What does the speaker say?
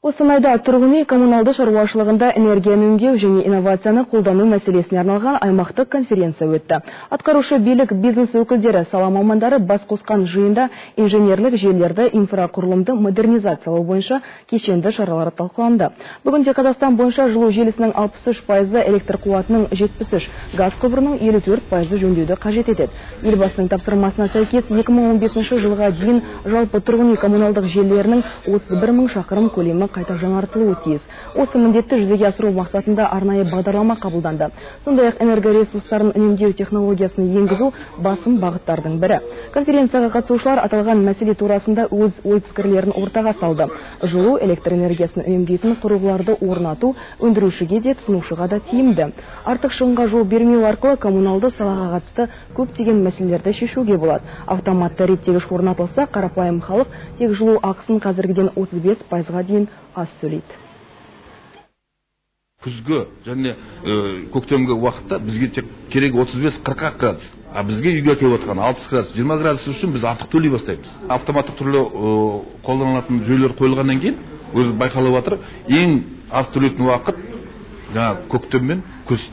Қостанайда тұрғын үй коммуналды шаруашылығында энергия үнемдеу және инновацияны қолдану мәселесіне арналған аймақтық конференция өтті. Атқарушы билік, бизнес өкілдері, сала мамандары бас қосқан жиында инженерлік желілерді, инфрақұрылымды модернизациялау бойынша кешенді шаралар талқыланды. Бүгінде Қазақстан бойынша жылу желісінің 63%-ы, электр қуатының 73, газ құбырының 54%-ы жөндеуді қажет етеді. Елбасының тапсырмасына сәйкес 2015 жылға дейін жалпы тұрғын үй коммуналдық желілерінің 31 мың шақырым көлемі қайта жаңартылуы тиіс. Осы міндетті жүзеге асыру мақсатында арнайы бағдарлама қабылданды. Сондай-ақ энергоресурстарын үнемдеу технологиясын енгізу басым бағыттардың бірі. Конференцияға қатысушылар аталған мәселе турасында өз ой-пікірлерін ортаға салды. Жылу, электр энергиясын үнемдейтін құрылғыларды орнату өндірушіге де, тұтынушыға да тиімді. Артық шығынға жол бермеу арқылы коммуналды салаға қатысты көптеген мәселелерді шешуге болады. Автоматты реттегіш орнатылса, қарапайым халық тек жылу ақысын қазіргіден 35%-ға дейін аз төлейді. Күзгі және көктемгі уақытта бізге тек керек 35-40 градус, а бізге үйге әкеліп отырған 60 градус, 20 градус үшін біз артық төлей бастаймыз. Автоматтық түрлі қолданылатын жүйелер қойылғаннан кейін өзі байқалып жатыр, ең аз төлейтін уақыт жаңағы көктем мен күз.